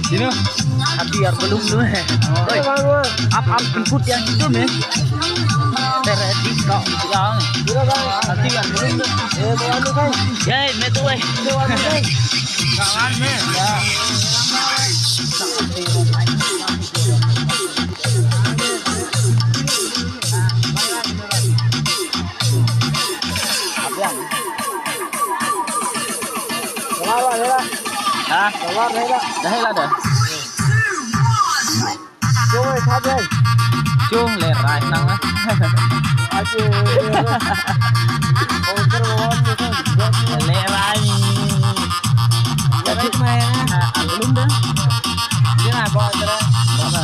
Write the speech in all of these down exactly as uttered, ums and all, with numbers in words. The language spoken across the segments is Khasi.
Sino? Hati ar belum tu eh. Oi. Ap ap jemput yang itu meh. Teredik kau yang. Hati ar belum tu. Eh, bawa tu kan. Ya, me tu eh. Bawa tu kan. Kawan meh. Ya. Keluar, keluar. Ha? Keluar, keluar. Dah lah dah. Jom, eh, sab, eh. Jom, le rai nang lah. Aje. Order on tu kan. Le rai. Jadi mai ah. Ah, belum dah. Dia nak bawa terus. Bawa.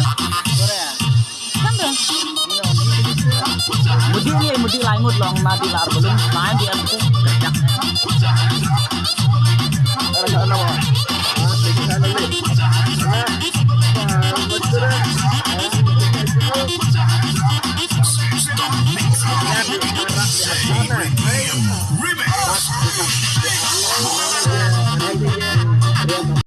Korea. Mudi ni, mudi lai ngut long na di lar belum main di aku.